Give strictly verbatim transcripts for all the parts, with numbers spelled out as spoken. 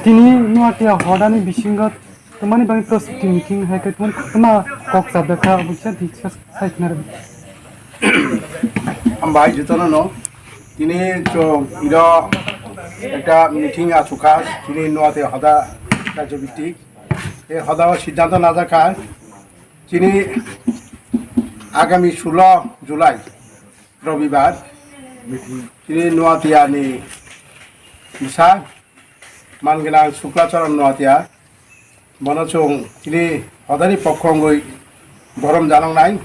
Tini Nuatia hodani bisingo tamani bagwi prostuti meeting hai khe tamo tama kok chajak kha, obo kisa discuss khai khna rw. Hambai jotono no. Tini chwng iro ekta meeting achukha, tini Nuatia hoda rajyo bhitik. E hoda o siddhanto najak kha, tini agami sulo July, Robibar, tini Nuatia ni bwsa man gwnang Sukla Charan Nuatia, bono chwng tini hodani pokho wngwi borom janangnai,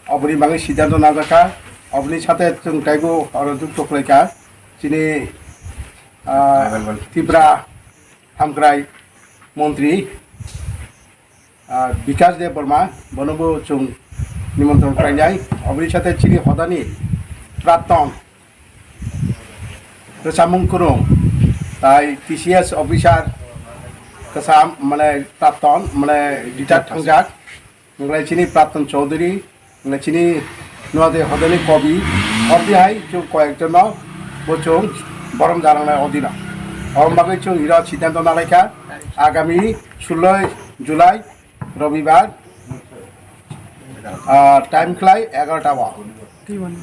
oboni bagwi siddhanto najak kha, oboni sate chwng taibo oro jukto khlai kha, tini, ah, Tribal Welfare Tripura hamkrai montri, ah, Bikash Deb Barma, bonobo chwng nimontron khlainai. Oboni sate chini hodani Prapton Rwchapmung Kwrwng, tai T C S officer kwcham, mane Prapton, mane retired thangjak, wngkhlai chini Prapton Chaudhary, wngkhlai chini Nuatia hodani kobi, obdi hai chwng koyekjono bo chwng borom janangnai odino. Oboni bagwi chwng iro siddhanto nalaikha, agami suloi July, Robibar, ah, time khlai egarota o.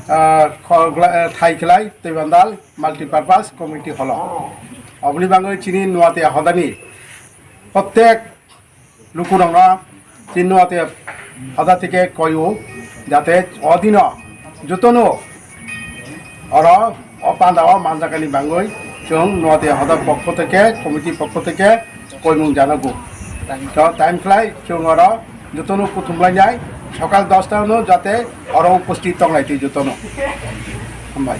Ah, khor gla-, eh, thai khlai Twibandal Multipurpose Community Hall o. Oboni bagwi chini Nuatia hodani prottek lukurokno chini Nuatia hoda theke koyo, jate odino jotono oro o panda o manjakani bagwi chwng Nuatia hoda pokho theke, committee pokho theke koimung janago. To time khlai chwng oro jotono kuthumlainai, sokal dosta no jate oro upasthit tonglaitwi jotono. Hambai.